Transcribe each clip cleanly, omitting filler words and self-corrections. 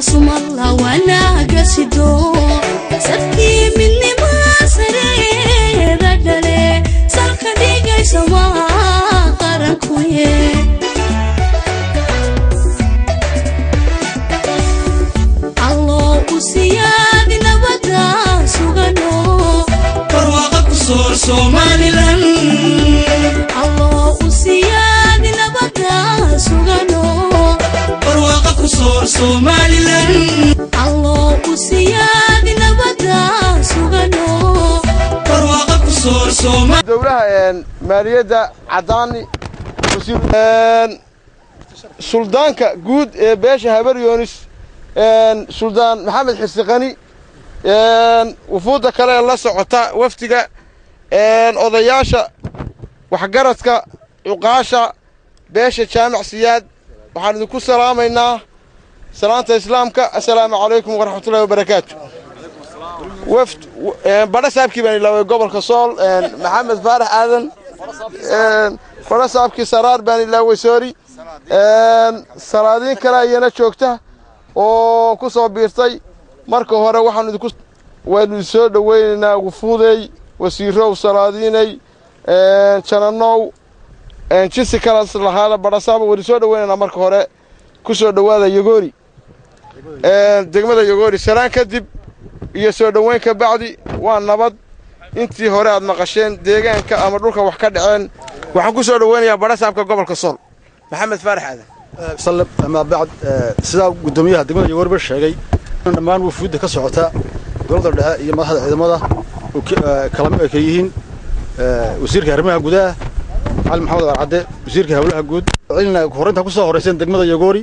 Sumalla wanaaga sido sadkii midnima sareeda dhale salka dhigaysa waa qarankuye. Allo u siyaadi nabada sugano, barwaaqa ku soor Somalilan. Allo u siyaadi nabada sugano, barwaaqa ku soor Somalilan. Allo u siyaadi nabada sugano, barwaaqa ku soor Soomaali. Dowlaha maaliyadda Caddaani, suldaanka guud ee beesha Habar Yoonis, Suldaan Maxamed Xirsiqani, wufuudda kale ee la socota wafdiga, odayaasha waxgaradka, cuqaasha beesha Jaamac Siyaad, waxaan idinku salaamaynaa salaanta islaamka: assalaamu calaykum waraxmatullahi wabarakaatu. Wafd badha saabkii baan ilaaway gobolka Sool, Maxamed Faarax Aadan, badha saabkii Saraar baan ilaaway, sorry. Salaadiin kale ayana joogta oo ku soo biirtay. Marka hore waxaanu idinku waynu soo dhowaynaynaa wufuudey, wasiirow, salaadiinay, jananow, jinsi kalas lahaada, badhasaaba waynu soo dhowaynaynaa. Marka hore ku soo dhowaada Yogoori, degmada Yogoori. Salaan kadib iyo soo dhoweyn ka bacdi, waa nabad intii hore aad maqasheen deegaanka ama dhulka wax ka dhaceen. Waxaan ku soo dhoweynayaa badhasaabka gobolka Sool, Maxamed Faarax Aadan. Sallam. Amaa bacd, sidaa guddoomiyaha degmada Yogoorba sheegay, dhammaan wufuudda ka socota dowladda dhexe iyo madaxda ciidamada kala ay kala yihiin wasiirka arrimaha gudaha Cali Maxamed Arcadde, wasiirka howlaha guud, celina horreynta ku soo horeyseen degmada Yogoori,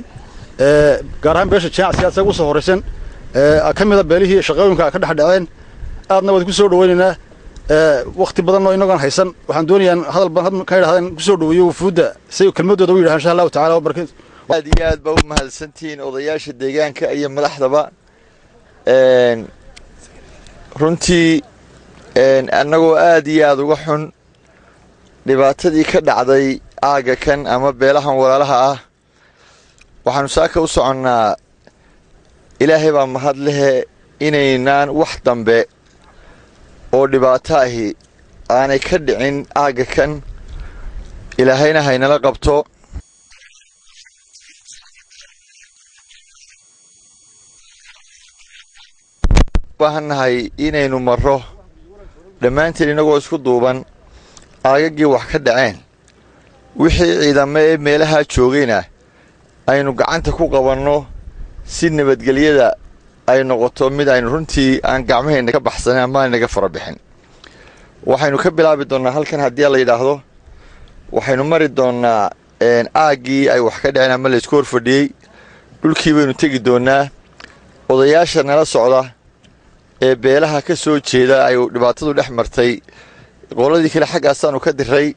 gaar ahaan beesha Jaac Siyaad ugu soo horeyseen, ka mid a beelihii shaqooyinka ka dhex dhaceen, aadna waad ku soo dhaweynaynaa. Waqti badan oo inagoon haysan, waxaan doonayaa hadal badan ka yidhahdeen ku soo dhaweeyo wufuudda si kelmadooda u yidhahaan, insha Allahu tacaala wabarakatu. Aad iyo aad baa u mahadsantihiin odayaasha deegaanka iyo madaxdaba. Runtii annagoo aad iyo aada uga xun dhibaatadii ka dhacday aagga kan ama beelahan walaalaha ah, waxaanu saaka u soconnaa, Ilaahay baa mahad lehe, inaynaan wax dambe oo dhibaato ahi aanay ka dhicin aagga kan, Ilaahayna haynala qabto. Baahannahay inaynu marro dhammaanteen innagoo isku duuban aagaggii wax ka dhaceen, wixii ciidamo ee meelahaa joogayna aynu gacanta ku qabanno si nabadgelyada ay noqoto mid aynu runtii aan gacmaheenna ka baxsanin ama aynaga fara bixin. Waxaynu ka bilaabi doonnaa halkan haddii la yidhaahdo, waxaynu mari doonnaa aaggii ay wax ka dhaceen ama laysku horfadhiyey, dhulkii baynu tegi doonnaa. Odayaasha nala socda ee beelaha ka soo jeeda ay dhibaatadu dhex martay, qoladii kale xaggaasaanu ka diray,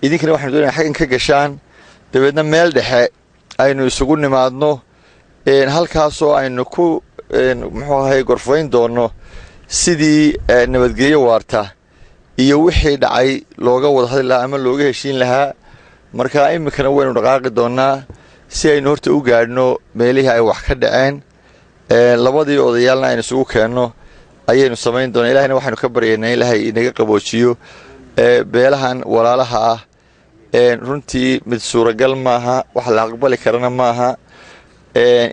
idinkana waxaynu doonaya xaggan ka gashaan, dabeedna meel dhexe aynu isugu nimaadno, halkaasoo aynu ku muxuu ahay gorfayn doonno sidii nabadgelyo waarta iyo wixii dhacay looga wada hadli lahaa ama looga heshiin lahaa. Marka iminkana waynu dhaqaaqi doonnaa si aynu horta u gaadhno meelihii ay wax ka dhaceen, labadii odayaalna aynu isugu keenno ayaynu samayn doonaa. Ilahayna waxaynu ka baryaynaa Ilaahay inaga qaboojiyo beelahan walaalaha ah. Runtii mid suuragal maaha, wax la aqbali karana maaha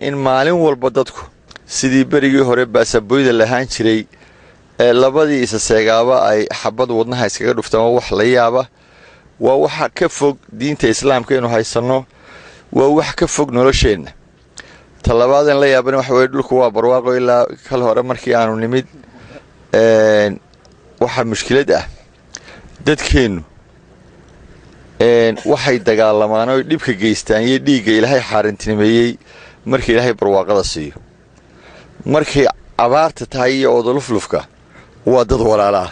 in maalin walba dadku sidii berigii hore baasaboyda lahaan jiray labadii isa seegaaba ay xabad wadnaha iskaga dhuftaan. Waa wax la yaaba, waa waxa ka fog diinta islaamka inuu haysanno, waa wax ka fog nolosheenna. Talabaadeen la yaabana waxa weye, dhulku waa barwaaqo ilaa kal hore markii aanu nimid. Waxaa mushkilad ah dadkeennu waxay dagaalamaan oy dhibka geystaan iyo dhiigga Ilaahay xaarintinimeeyey markii Ilaahay barwaaqada siiyo. Markay abaarta tahay iyo odoluflufka waa dad walaala ah.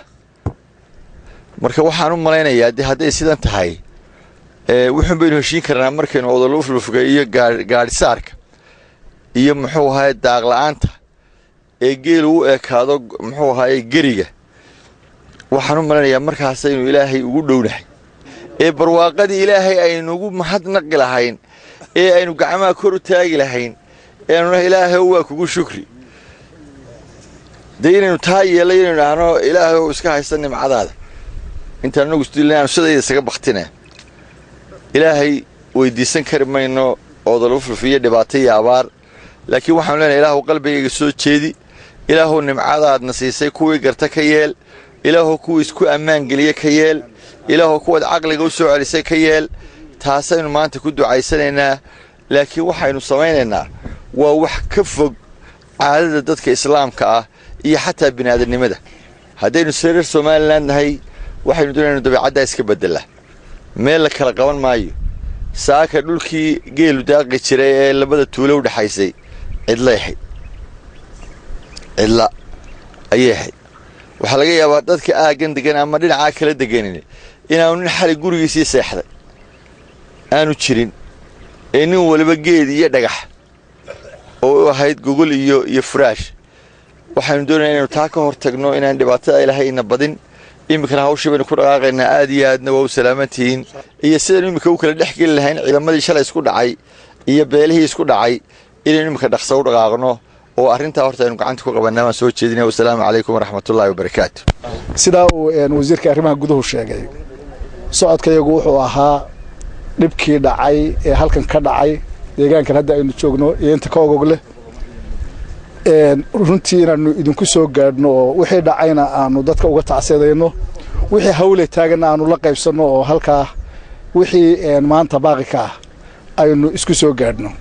Marka waxaan u malaynayaa dee hadday sidan tahay, wuxuun baynu heshiin karnaa markaynu odoluflufka iyo gaadhisaarka iyo muxuu ahaye daaqla-aanta ee geelu u ekaado muxuu ahaye geriga. Waxaan u malaynayaa markaasaynu Ilaahay ugu dhownahay ee barwaaqadii Ilaahay aynugu mahadnaqi lahayn ee aynu gacmaha kor u taagi lahayn Eanu Ilaahay waa kugu shukri dee inaynu taa yeelay, inaynu idhaahno Ilaahay ow iska haysta nimcadaada intaan anagu isdilna aanu sidayda isaga baktina, Ilaahay weydiisan kari mayno oodalufluf iyo dhibaato iyo abaar. Laakiin waxaanu leenahay, Ilaahu qalbigayga soo jeedi, Ilaahu nimcadaadna siisay kuwii garta ka yeel, Ilaahu kuwii isku ammaan geliye ka yeel, Ilaahu kuwaad caqliga u soo celisay ka yeel. Taasaynu maanta ku ducaysanaynaa. Laakiin waxaynu samaynaynaa waa wax ka fog caadada dadka islaamka ah iyo xataa bini'aadanimada. Haddaynu reer Somaliland nahay, waxaynu doonaynu dabeicaddaa iska beddelaa. Meel la kala qaban maayo. Saaka dhulkii geelu daaqi jiray ee labada tuulo u dhexaysay cidlay ahayd, cidla ayay ahayd. Waxaa laga yaabaa dadka aaggan degan ama dhinacaa kala deganin inaanu nin xalay gurigiisii seexday aanu jirin, ee nin waliba geed iyo dhagax oo u ahayd gogol iyo furaash. Waxaynu doonaya inaynu taa ka hor tagno, inaan dhibaatada Ilaahay ina badin. Iminkana hawshii baynu ku dhaqaaqaynaa. Aad iyo aadna waa u salaamantihiin. Iyo sidaynu iminka u kala dhex geli lahayn ciidamadii shalay isku dhacay iyo beelihii isku dhacay, inaynu iminka dhaqso u dhaqaaqno oo arrintaa horta aynu gacanta ku qabannaa baan soo jeedinaya. Wasalaamu calaykum waraxmatullaahi wabarakaatu. Sidaa uu wasiirka arrimaha guduhu sheegay, socodkayagu wuxuu ahaa dhibkii dhacay ee halkan ka dhacay, deegaankan hadda aynu joogno iyo inta ka ogog leh, runtii inaanu idinku soo gaadhno oo wixii dhacayna aanu dadka uga tacsadayno, wixii hawle taaganna aanu la qaybsanno, oo halkaa wixii maanta baaqi ka ah aynu isku soo gaadhno.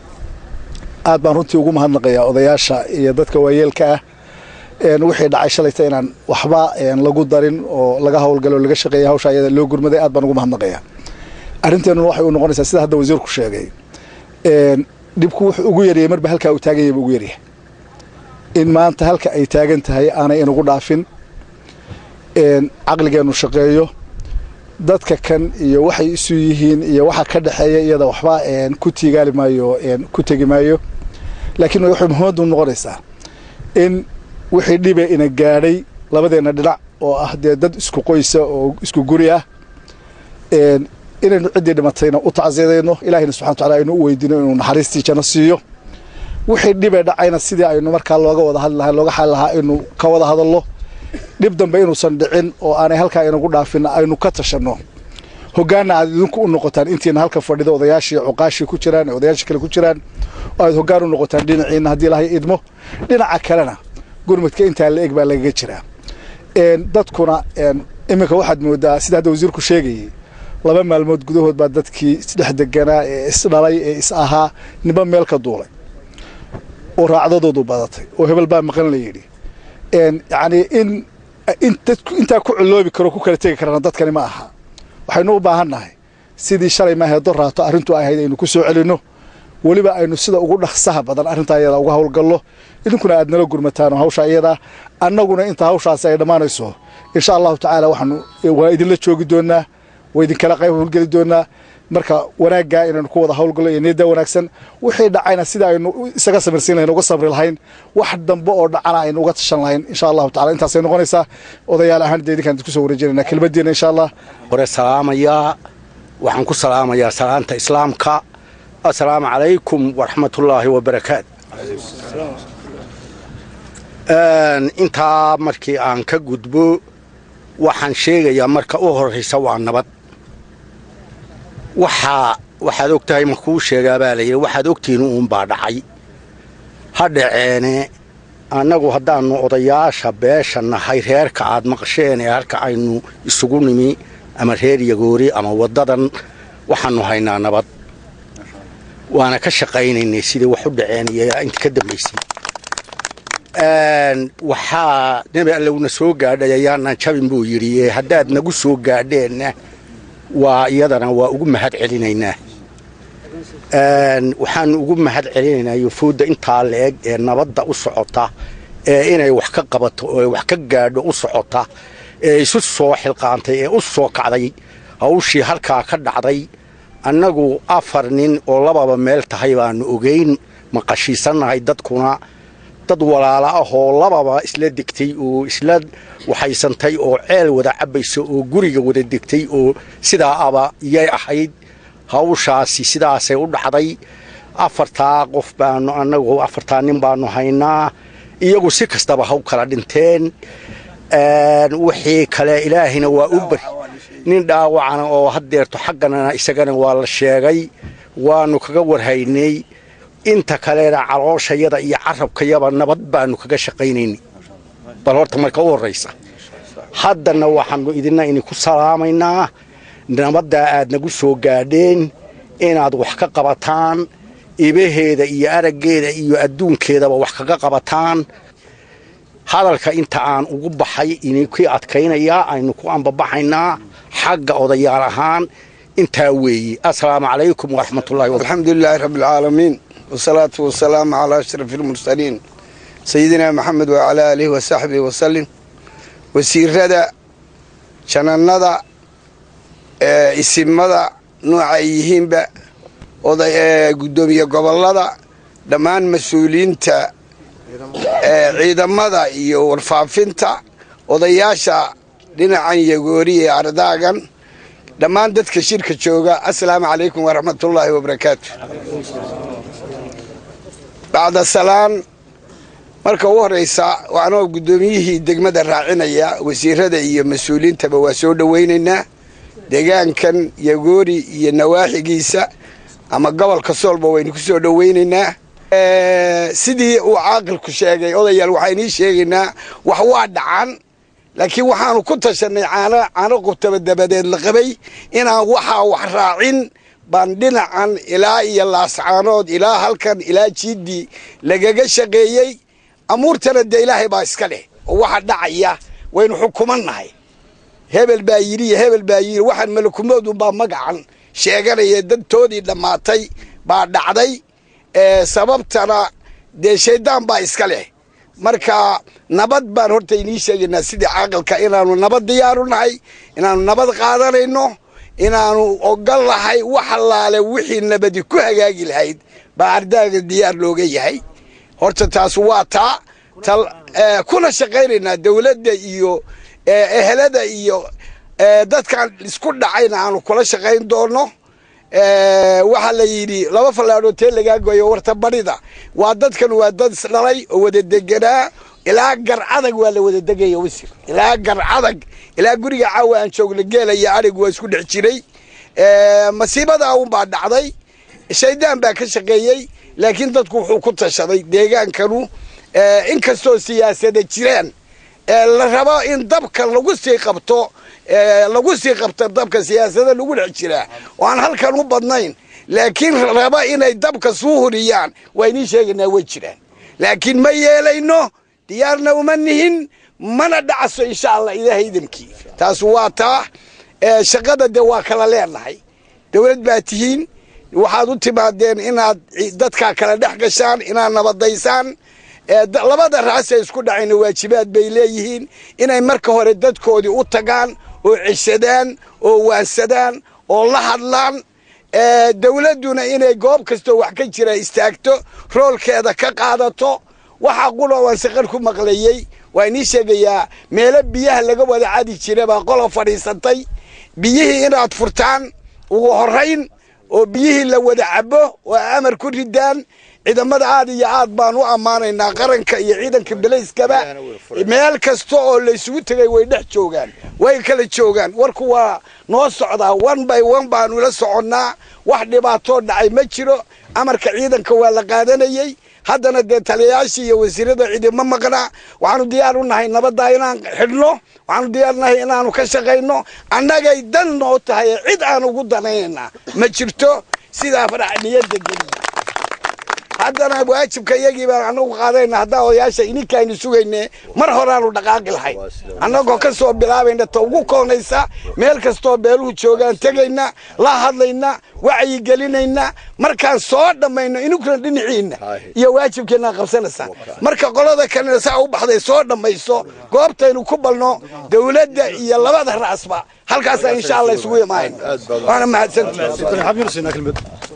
Aad baan runtii ugu mahadnaqayaa odayaasha iyo dadka waayeelka ah. Wixii dhacay shalayta inaan waxba lagu darin oo laga hawlgalo oo laga shaqeeya hawsha ayada loo gurmaday, aad baan ugu mahadnaqayaa. Arrinteenuna waxay u noqonaysaa sida hadda wasiirku sheegay, dhibku wuxuu ugu yaryahay marba halkaa uu taagan yahay buu ugu yaryahay. In maanta halka ay taagan tahay aanay inagu dhaafin, caqligeennu shaqeeyo, dadka kan iyo waxay isu yihiin iyo waxa ka dhexeeya iyada waxba ku tiigaali maayo, ku tegi maayo. Laakiin waxay muhiimaddu noqonaysaa in wixii dhibe ina gaadhay labadeenna dhinac oo ah dee dad isku qoysa oo isku guri ah, inaynu ciddii dhimatayna u tacsiyadayno, Ilaahayna subxana wataala aynu u weydiino inuu naxariistii janno siiyo. Wixii dhibe dhacayna sidii aynu markaa looga wada hadli lahayn, looga xali lahaa, aynu ka wada hadallo. Dhib dambe inuusan dhicin oo aanay halkaa inagu dhaafin aynu ka tashanno. Hoggaanna aad idinku u noqotaan intiina halka fadhida, odayaashii cuqaashii ku jiraan ee odayaashii kale ku jiraan, oo aad hoggaan u noqotaan dhinaciina haddii Ilaahay idmo. Dhinaca kalena gurmadka intaa la eg baa lagaga jiraa. Dadkuna iminka waxaad moodaa, sida hadda wasiirku sheegayey, 2 maalmood gudahood baa dadkii isdhex deganaa ee isdhalay ee is ahaa ninba meel ka duulay oo raacdadoodu badatay oo hebel baa maqan la yidhi. Yacni in dadku intaa ku coloobi karo, ku kala tegi karana dadkani ma aha. Waxaynu u baahan nahay sidii shalay maahe doraato arrintu ahayd aynu ku soo celinno, weliba aynu sida ugu dhaqsaha badan arrintaa iyada uga hawlgallo. Idinkuna aad nala gurmataan oo hawsha iyadaa, annaguna inta hawshaasi ay dhammaanayso, insha Allahu tacaala, waxaanu waa idinla joogi doonaa, waa idinkala qayb hawlgeli doonaa. Marka wanaaggaa inaynu ku wada hawlgallo iyo niyadda wanaagsan, wixii dhacayna sida aynu isaga samirsiin lahayn, uga sabri lahayn, wax dambe oo dhacana aynu uga tashan lahayn, insha Allahu tacala, intaasay noqonaysaa. Odayaal ahaan dee idinkaan idinku soo wareejinayna kelmaddiina, insha Allah. Hore salaamayaa, waxaan ku salaamayaa salaanta islaamka: assalaamu calaykum waraxmatullaahi wabarakaatu. Intaa markii aan ka gudbo, waxaan sheegayaa marka u horraysa waa nabad. Waxaad og tahay ma kuu sheegaa baa layidhi. Waxaad ogtihiin uunbaa dhacay ha dhaceene. Annagu haddaannu odayaasha beesha nahay, reerka aad maqasheen ee halka aynu isugu nimi ama reer Yagoori ama waddadan, waxaannu haynaa nabad, waana ka shaqaynaynay sidii wax u dhaceen iyo inta ka dambaysay. Waxaa Nebi Allowna soo gaadhay ayaanaan jabin buu yidhi. Haddaad nagu soo gaadheenna waa iyadana waa ugu mahad celinaynaa. Waxaanu ugu mahad celinaynaa yufuudda intaa la-eg ee nabadda u socota, ee inay wax ka qabato oo wax ka gaadho u socota, ee isu soo xilqaantay, ee u soo kacday hawshii halkaa ka dhacday. Annagu afar nin oo lababa meel tahay baanu ogeyn, maqashiisannahay. Dadkuna dad walaala ah oo lababa isla degtay oo isla waxaysantay oo ceel wada cabbaysa oo guriga wada degtay oo sidaa aba iyay ahayd. Hawshaasi sidaasay u dhacday. Afartaa qof baanu annagu, afartaa nin baanu haynaa. Iyagu si kastaba ha u kala dhinteen, wixii kale Ilaahina waa u bari. Nin dhaawacana oo haddeerto xagganana isagana waa la sheegay, waanu kaga warhaynay. Inta kalena calooshayada iyo carabkayaba nabad baanu kaga shaqaynaynay. Bal horta marka u horraysa haddana waxaanu idina idinku salaamaynaa nabaddaa aad nagu soo gaadheen inaad wax ka qabataan, ibaheeda iyo araggeeda iyo adduunkeedaba wax kaga qabataan. Hadalka inta aan ugu baxay idinkii adkaynayaa, aynu ku ambabaxaynaa xagga odayaal ahaan intaa weeye. Assalaamu calaykum waraxmatullahi. الحمد لله رب العالمين، والصلاة والسلام على أشرف المرسلين سيدنا محمد وعلى آله وصحبه وسلم. Wasiirada, jananada, isimada nooca ay yihiinba, gudoomiye gobolada, dhammaan mas-uuliyiinta ciidamada iyo warfaafinta, odayaasha dhinacan Yagoori ee ardaagan, dhammaan dadka shirka jooga, assalaamu calaykum waraxmatullaahi wabarakaatu. Bacda salaan, marka ugu horeysa anoo guddoomiyihii degmada raacinaya, wasiirada iyo mas-uuliyiintaba waa soo dhoweynaynaa. Deegaankan Yagoori iyo nawaaxigiisa ama gobolka Soolba waynu ku soo dhoweynaynaa. Sidii uu caaqilku sheegay, odayaal, waxaa inii sheegaynaa wax waa dhacan, laakiin waxaanu ku tashanay caano caano qubtaba dabadeed la qabay inaan waxaa wax raacin baan dhinacan ilaa iyo Laascaanood, ilaa halkan, ilaa Jiiddi lagaga shaqeeyey. Amuurtana dee Ilaahay baa iska leh oo waxa dhacaya waynu xukumannahay. Hebel baa yidhi iyo hebel baa yidhi, waxaan malakumoodunbaa magacan sheeganaya, dadtoodii dhammaatay baa dhacday. Sababtana dee shaydaan baa iska leh. Marka nabad baan horta inii sheegaynaa, sidii caaqilka, inaanu nabad diyaaru nahay, inaanu nabad qaadanayno, inaanu ogol nahay. Wax allaale wixii nabadi ku hagaagi lahayd baa ardaaga diyaar looga yahay. Horta taas waa taa kuna shaqaynaynaa. Dawladda iyo ehelada iyo dadkaan isku dhacayna aanu kula shaqayn doono. Waxaa la yidhi laba fallaadhood tee lagaa gooyo warta barida. Waa dadkan, waa dad isdhalay oo wada deganaa. Ilaa Gar Adag waa la wada degaya, wasir, ilaa Gar Adag, ilaa guriga caawa aan joogna geela iyo adhigu waa isku dhex jiray. Masiibadaa unbaa dhacday, shaydaan baa ka shaqeeyey, laakiin dadku wuxuu ku tashaday deegaankanu inkastoo siyaasada jiraan la rabo in dabka lagu sii qabto, lagu sii qabto dabka siyaasada lagu dhex jiraa oo aan halkan u badnayn, laakiin raba inay dabka suu huriyaan, waa inii sheegaynaa way jiraan, laakiin ma yeelayno, diyaarna uma nihin, mana dhacaso insha Allah Ilaahay idamkii. Taas waa taa. Shaqada dee waa kala leenahay. Dawlad baa tihiin, waxaad u timaadeen inaad dadkaa kala dhex gashaan, inaad nabadaysaan. Labada raas ay isku dhacayna waajibaad bay leeyihiin inay marka hore dadkoodii u tagaan oo ceshadaan oo waansadaan oo la hadlaan. Dawladduna inay goob kastoo wax ka jira istaagto, roolkeeda ka qaadato. Waxaa qura waan saqar ku maqlayey, waa inii sheegayaa, meelo biyaha laga wada cadi jira baa qola fadhiisatay. Biyihii inaad furtaan ugu horrayn oo biyihii la wada cabo oo amar ku ridaan. Ciidamada aad iyo aad baan u ammaanaynaa, qaranka iyo ciidanka belayskaba. Meel kasta oo laysugu tegay way dhex joogaan, way kala joogaan. Warku waa noo socdaa, one by one baanu la soconnaa. Wax dhibaatoo dhacay ma jiro. Amarka ciidanka waa la qaadanayey. Haddana dee taliyayaashii iyo wasiirada ciidama maqnaa. Waxaanu diyaar u nahay nabaddaa inaan xidhno, waxaanu diyaar nahay inaanu ka shaqayno. Annagay dan noo tahay, cid aan ugu danaynayna ma jirto. Sidaa farax niyadda geliya. Haddana waajibka iyagii baan anagu qaadayna. Haddaa odayaasha ininkaaynu sugayne, mar horaanu dhaqaaqi lahayn, annagoo ka soo bilaabayna ta ugu koonaysa. Meel kastoo beeluhu joogaan tegayna, la hadlayna, wacyigelinayna. Markaan soo dhammayno, ininkuna dhinaciinna iyo waajibkeenna qabsanaysaa. Marka qolada kalena saa u baxday soo dhammayso, goobtaynu ku balno dawladda iyo labada raasba halkaasaa insha Allah isugu imaanayna. Waana mahadsantihi.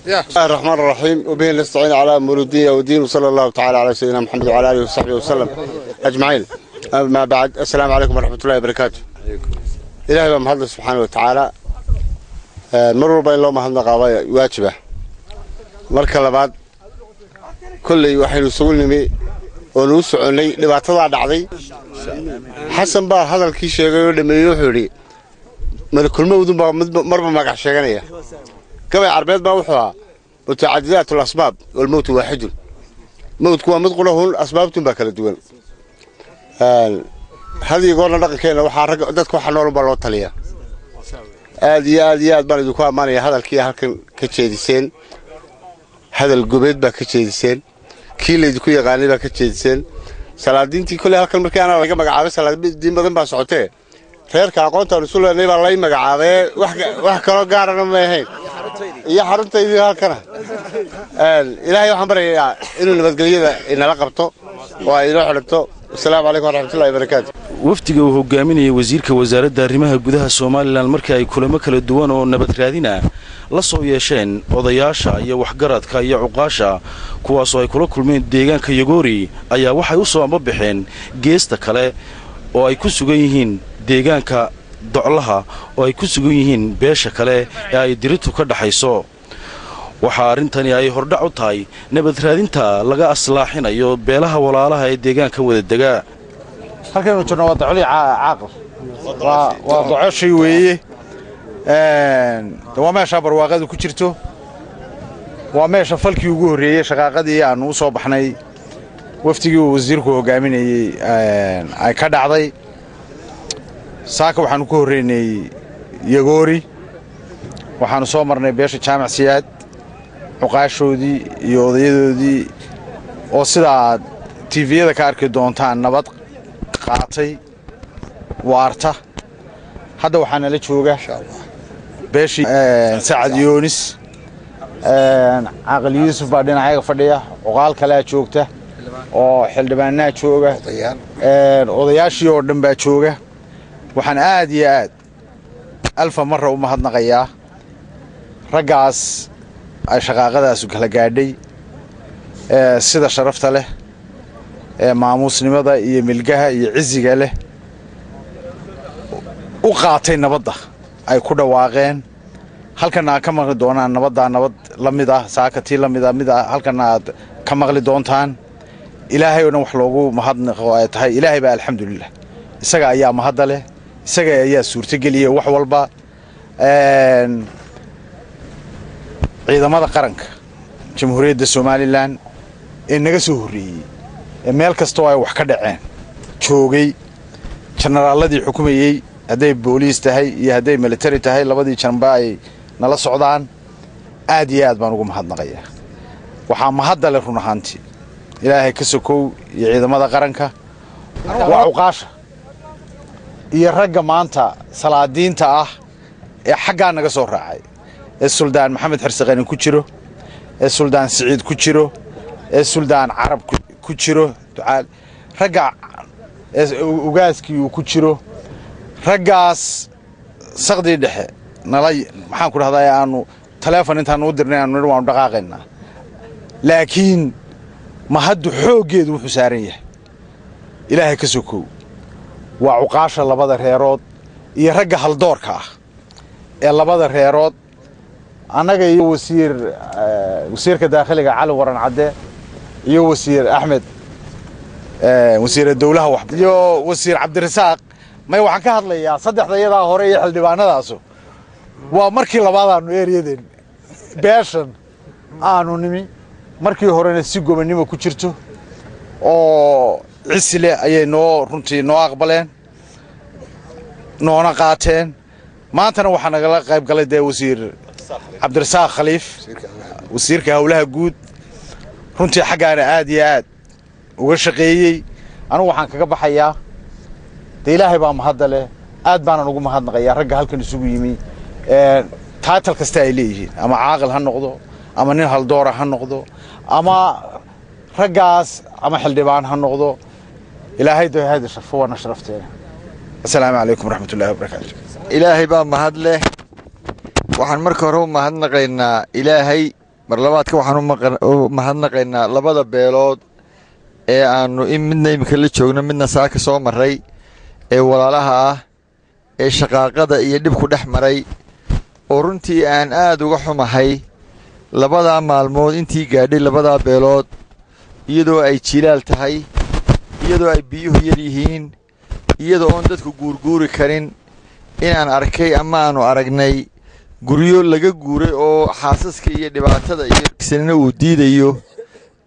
بسم الله الرحمن الرحيم، وبه نستعين على امور الدنيا والدين، وصلى الله تعالى على سيدنا محمد وعلى اله وصحبه وسلم اجمعين. اما بعد، السلام عليكم ورحمه الله وبركاته. Ilaahay baa mahadle subxaana wa tacaala. Mar walba in loo mahadnaqaaba waajiba. Marka labaad Kolley waxaynu isugu nimi oo nuu soconnay dhibaatadaa dhacday. Xasan baa hadalkii sheegay oo dhammeeyey. Wuxuu yidhi malakulmowdunbaa marba magac sheeganaya. Gabay Carbeed baa wuxuu ahaa mutacadidaat alasbaab walmowtu waaxidun. Mowdku waa mid qurahun, asbaabtun baa kala duwan. Had iyo goorna dhaqankeenna waxaa rag dadka waxa nool baa loo taliyaa. Aad iyo aad iyo aad baan idinku ammaanaya hadalkii halkan ka jeediseen. Hadal gobeed baa ka jeediseen, kii laydinku yaqaanay baa ka jeediseen. Salaadiintii kolley halkan markii anaa laga magacaabay, salaadiin badan baa socotee, reerka aqoontaan isu leenay baa lay magacaabee, wax kaloo gaarana ma ahayn, iyo xaruntaydii halkana. Ilaahay waxaan baryayaa inuu nabadgelyada inala qabto oo ay inoo xidhanto. Asalaamu calaykum waraxmatullahi wabarakaatu. Wafdiga uu hogaaminayay wasiirka wasaaradda arrimaha gudaha Somalilan markii ay kulamo kala duwan oo nabad raadina la soo yeesheen odayaasha iyo waxgaradka iyo cuqaasha, kuwaasoo ay kula kulmeen deegaanka Yagoori, ayaa waxay u soo ambabixeen geesta kale oo ay ku sugan yihiin deegaanka Doclaha, oo ay ku sugan yihiin beesha kale ee ay diritu ka dhaxayso. Waxaa arrintani ay hordhac u tahay nabad raadinta laga aslaaxinayo beelaha walaalaha ee deegaanka wada degaa. Halkaynu jirno waa Docoli Caaqil, waa Docoshii weeye. Waa meeshaa barwaaqadu ku jirto, waa meesha falkii ugu horreeyey shaqaaqadii aannu u soo baxnay wafdigii uu wasiirku hoggaaminayey ay ka dhacday. Saaka waxaannu ku horreynay Yagoori, waxaannu soo marnay beesha Jaamac Siyaad cuqaashoodii iyo odayadoodii, oo sidaad TV-yada ka arki doontaan nabad qaatay waarta. Hadda waxaa nala jooga beeshii Sacad Yoonis, Caaqil Yuusuf baa dhinacyaga fadhiya, cuqaal kalea joogta oo xildhibaanaa jooga, odayaashii oo dhan baa jooga. Waxaan aad iyo aad alfa marra u mahadnaqayaa raggaas ay shaqaaqadaasu kala gaadhay sida sharafta leh ee maamuusnimada iyo milgaha iyo cisiga leh u qaatay nabadda ay ku dhawaaqeen. Halkana aad ka maqli doonaan nabaddaa nabad la mid ah, saaka tii la mid ah mid ah halkana aad ka maqli doontaan. Ilaahay oo dhan wax loogu mahadnaqo ay tahay. Ilaahay baa, alxamdulilah, isaga ayaa mahadda leh, isaga ayaa suurtageliyay wax walba. Ciidamada qaranka Jamhuuriyadda Somalilan ee naga soo horreeyey ee meel kastoo ay wax ka dhaceen joogay, jenaraaladii xukumayey, hadday booliis tahay iyo hadday military tahay, labadii janba ay nala socdaan, aad iyo aad baan ugu mahadnaqayaa. Waxaa mahadda leh run ahaantii Ilaahay ka sokow iyo ciidamada qaranka waa cuqaasha iyo ragga maanta salaadiinta ah ee xaggaa naga soo raacay, ee Suldaan Maxamed Xirsiqani ku jiro, ee Suldaan Siciid ku jiro, ee Suldaan Carab ku jiro, ragga ugaaskii uu ku jiro. Raggaas saqdii dhexe nala, maxaan ku dhahdaa, aanu taleefon intaanu u dirnay aanu nidhi waanu dhaqaaqaynaa. Laakiin mahaddu xooggeedu wuxuu saaran yahay Ilaahay ka sokow waa cuqaasha labada reerood iyo ragga haldoorka ah ee labada reerood. Annaga iyo wasiir, wasiirka daakhiliga Cali Waran Cadde, iyo wasiir Axmed, wasiira dowlaha wax, iyo wasiir Cabdirasaaq, may waxaan ka hadlayaa saddexda iyadaa hore iyo xildhibaanadaasu, waa markii labaad aanu eryaden beeshan aanu nimi. Markii horena si gobonnimo ku jirto oo cisile ayay noo runtii noo aqbaleen noona qaateen. Maantana waxaa nagala qayb galay dee wasiir Cabdirasaaq Khaliif, wasiirka howlaha guud, runtii xaggaana aad iyo aad uga shaqeeyey. Anugu waxaan kaga baxayaa dee Ilaahay baa mahadda leh, aad baanan ugu mahadnaqayaa ragga halkan isugu yimi, title kasta ay leeyihiin, ama caaqil ha noqdo, ama nin haldoora ha noqdo, ama raggaas ama xildhibaan ha noqdo. Ilaahay de hayda sharfo, waana sharafteena. Asalaamu calaykum waraxmat ullahi wabarakaatu. Ilaahay baa mahad leh. Waxaan marka hore u mahadnaqaynaa Ilaahay, mar labaadka waxaan u mahadnaqaynaa labada beelood ee aannu in midna iminka la joogno, midna saaka soo marray, ee walaalaha ah ee shaqaaqada iyo dhibku dhex maray, oo runtii aan aad uga xumahay labadaa maalmood intii gaadhay labadaa beelood. Iyadoo ay jilaal tahay, iyadoo ay biyuhu yar yihiin, iyadoo oon dadku guurguuri karin, inaan arkay ama aanu aragnay guryo laga guuray oo xaasaska iyo dhibaatada iyo sanina uu diidayo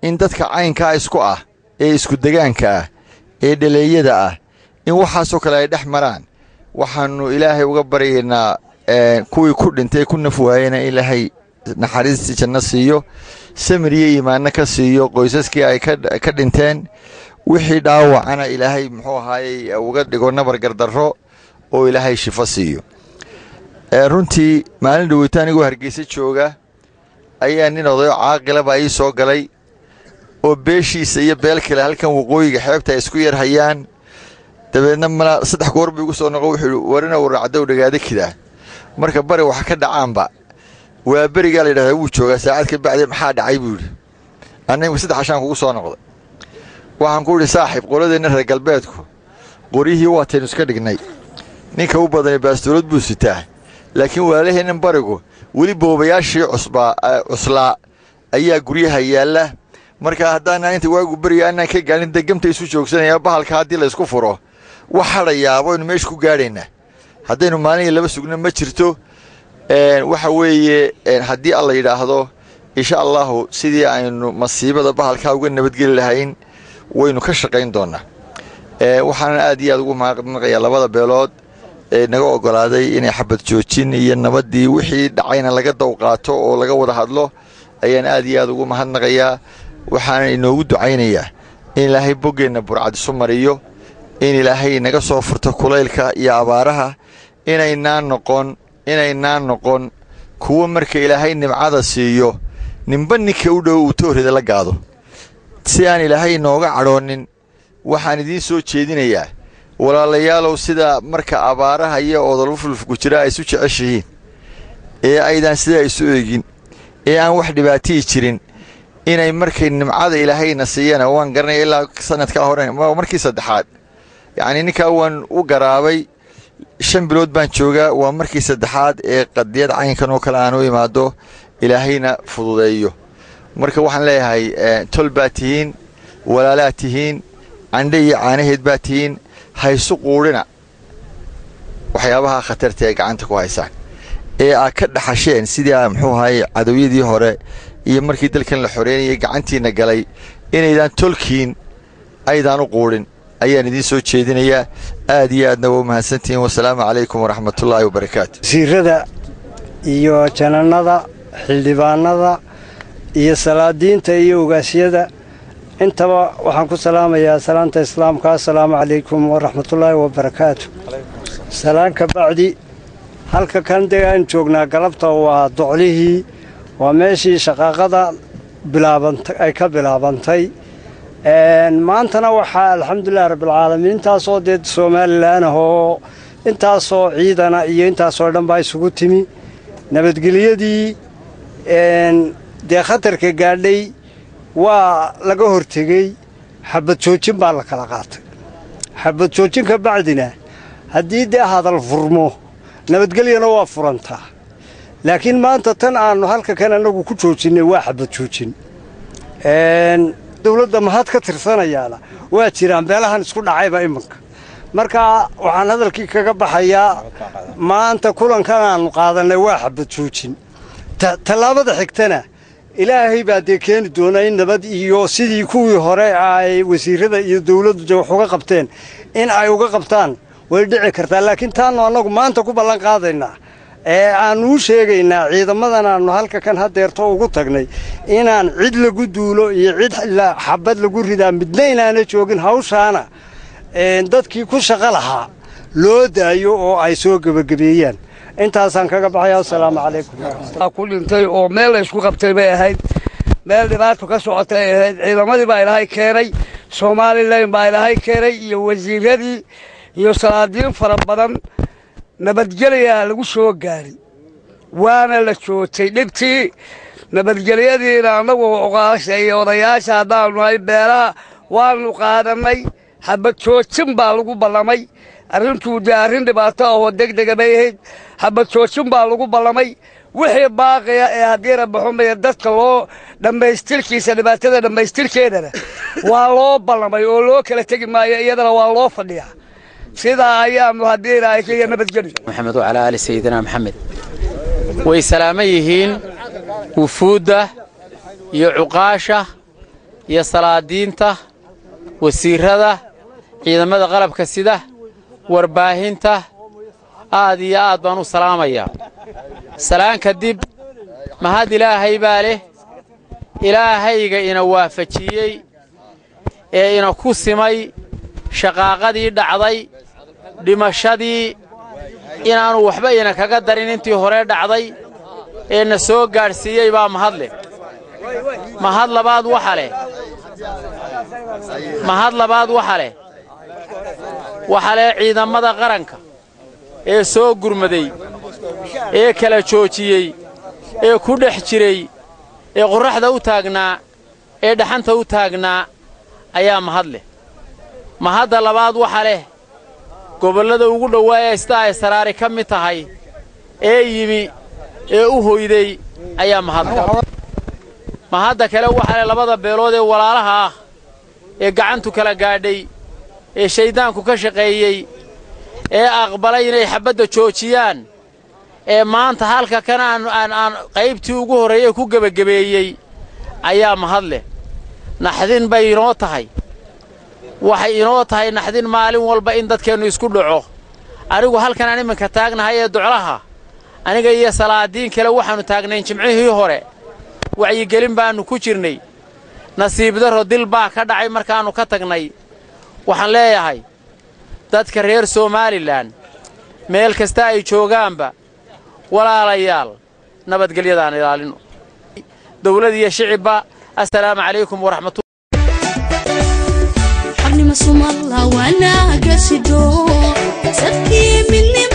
in dadka caynkaa isku ah ee isku degaanka ah ee dhaleeyada ah in waxaasoo kale ay dhex maraan. Waxaannu Ilaahay uga baryaynaa kuwii ku dhintay, ku naf waayena, Ilaahay naxariistii janno siiyo, samir iyo iimaanno ka siiyo qoysaskii ay ka dhinteen. Wixii dhaawacana Ilaahay muxuu ahaayey uga dhigo nabar gardarro oo Ilaahay shifo siiyo. Runtii maalin dhaweyto anigoo Hargeysa jooga ayaa nin odayo caaqilaba ii soo galay oo beeshiisa iyo beel kale halkan waqooyiga xeebta ay isku yar hayaan. Dabeedna mala 3 goor buu igu soo noqo. Wuxuu yidhi, "Warina waracdow dhagaada kidaa marka bari wax ka dhacaanba waa berigaa la yidhahdaa wuu joogaa saacad ka bacdi. Maxaa dhacay?" buu yidhi. "Anna 3 cashaan kugu soo noqday." Waxaan ku idhi, "Saaxiib, qoladeenna reer galbeedku qoryihii waataynu iska dhignay, ninka u badanay baastoolad buu sitaa, laakiin walaalaheennan barigu weli boobayaashii cusbaa cuslaa ayaa guryaha yaalla. Marka haddaanaan inta waagu beriga annaan ka gaarin degamta isu joogsanaya bahalka, haddii la isku furo wax hadhayaabo aynu meesha ku gaadhaynaa haddaynu maalin iyo laba sugno ma jirto. Waxa weeye, haddii Alla yidhaahdo, insha Allahu, sidii aynu masiibada bahalkaa uga nabadgeli lahayn waynu ka shaqayn doonnaa. Waxaanan aad iyo aad ugu mahadnaqayaa labada beelood ee naga oggolaaday inay xabad joojin iyo nabaddii wixii dhacayna laga dawqaato oo laga wada hadlo ayaan aad iyo aad ugu mahadnaqayaa. Waxaanan inoogu ducaynayaa in Ilaahay boggeenna burcad isu mariyo, in Ilaahay naga soo furto kulaylka iyo abaaraha, inaynaa noqon kuwo marka Ilaahay nimcada siiyo ninba ninka u dhow uu toorida la gaado, si aan Ilaahay inooga cadhoonin. Waxaan idiin soo jeedinayaa, walaalayaalow, sida marka abaaraha iyo odolfulfku jira ay isu jeceshihiin ee aydaan sidaa isu eegin ee aan wax dhibaatiyi jirin, inay markay nimcada Ilaahayna siiyana, waan garanaya ilaa sanadkaa hore markii saddexaad, yacnii ninkaa waan u garaabay, 5 bilood baan joogaa, waa markii saddexaad ee qadiyad caynkan oo kale aan u imaado, Ilaahayna fududeeyo. Marka waxaan leeyahay, tol baa tihiin, walaalaa tihiin, candhe iyo caanaheed baa tihiin. Haysu quudhina waxyaabaha khatarta ee gacanta ku haysaan ee aad ka dhaxasheen sidii aa muxuu ahaye cadowyadii hore iyo markii dalkan la xoreynayay gacantiinna galay, inaydaan tolkiin aydaan u quudhin ayaan idiin soo jeedinayaa. Aad iyo aadna waa u mahadsantihiin. Wasalaamu calaykum waraxmatullaahi wabarakaatu. Wasiirada iyo jananada, xildhibaanada iyo salaadiinta iyo ogaasyada intaba waxaan ku salaamayaa salaanta islaamka: assalaamu calaykum waraxmatullaahi wabarakaatu. Salaan ka bacdi, halka kan dee aan joognaa galabta waa doclihii, waa meeshii shaqaaqada bilaabanta ay ka bilaabantay. Maantana waxaa, alxamdulilah rabbilcaalamiin, intaasoo dee Somaliland ah oo intaasoo ciidana iyo intaasoo dhan baa isugu timi. Nabadgelyadii dee khatarka gaadhay waa laga hortegey, xabad joojin baa la kala qaatay. Xabad joojin ka bacdina, haddii dee hadal furmo, nabadgelyana waa furantaa. Laakiin maanta tan aannu halka kan annagu ku joojinnay waa xabad joojin. Dawladda mahad ka tirsanayaana waa jiraan beelahan isku dhacayba iminka. Marka waxaan hadalkii kaga baxayaa, maanta kulankan aannu qaadannay waa xabad joojin. Tallaabada xigtana Ilaahay baa dee keeni doona in nabad iyo sidii kuwii hore ay wasiirada iyo dawladdu de wax uga qabteen in ay uga qabtaan way dhici kartaa. Laakiin taannu annagu maanta ku ballan qaadaynaa ee aannu u sheegaynaa ciidamadan aannu halka kan hadeerto ugu tagnay inaan cid lagu duulo iyo cid xabad lagu ridaa midna inaana joogin, hawshaana dadkii ku shaqo lahaa loo daayo oo ay soo gebagabeeyaan. Intaasaan kaga baxaya. Assalaamu calaykum. Ku dhintay oo meel la isku qabtay bay ahayd, meel dhibaato ka socotay ay ahayd. Ciidamadii baa Ilaahay keenay, Somaliland baa Ilaahay keenay iyo wasiiradii iyo salaadiin fara badan. Nabadgelyaa lagu soo gaari, waana la joojay dhibtii. Nabadgelyadiina annagu oqaasha iyo odayaasha haddaanu nahay beelaha waanu qaadannay. Xabad joojin baa lagu ballamay. Arrintuu dee arrin dhibaato ah oo degdega bay ahayd. Xabad joojin baa lagu ballamay. Wixii baaqaya ee haddii rabaxumaya dadka loo dhammaystirkiisa, dhibaatada dhammaystirkeedana Waa loo ballamay oo loo kala tegi maayo, iyadana waa loo fadhiyaa. Sidaa ayaanu haddii Ilaahay kaiyo nabadgelyo. Maxamed wacalaa aali sayidina Maxamed. Way salaaman yihiin wufuudda iyo cuqaasha iyo salaadiinta, wasiirrada, ciidamada qalabka sida, warbaahinta. Aad iyo aad baan u salaamayaa. Salaan kadib, mahad Ilaahay baa leh, Ilaahayga ina waafajiyey ee ina ku simay shaqaaqadii dhacday, dhimashadii inaannu waxba ina kaga darin intii hore dhacday ee na soo gaadhsiiyey baa mahad leh. Mahad labaad waxa leh, mahad labaad waxa leh, waxa leh ciidamada qaranka ee soo gurmaday, ee kala joojiyey, ee ku dhex jiray, ee qorraxda u taagnaa, ee dhaxanta u taagnaa ayaa mahad leh. Mahadda labaad waxa leh gobollada ugu dhowaaya sida ay Saraari ka mid tahay ee yimi ee u hoyday ayaa mahad leh. Mahadda kale waxa leh labada beelood ee walaalaha ah ee gacantu kala gaadhay, ee shayddaanku ka shaqeeyey, ee aqbalay inay xabbadda joojiyaan, ee maanta halka kan aan qaybtii ugu horreeyey ku gebagabeeyey ayaa mahad leh. Naxdin bay inoo tahay, waxay inoo tahay naxdin maalin walba in dadkeennu isku dhaco. Anigu halkan aan iminka taagnahay ee Doclaha, aniga iyo salaadiin kale waxaannu taagnayn jimcihii hore, wacyigelin baannu ku jirnay. Nasiib darro, dil baa ka dhacay markaannu ka tagnay. Waxaan leeyahay dadka reer Somalilan meel kasta ay joogaanba, walaalayaal, nabadgelyadaan ilaalino, dawlad iyo shicibba. Assalaamu calaykum waraxmatu. Xornimo sumalla wanaaga sido, sadkii midnimo.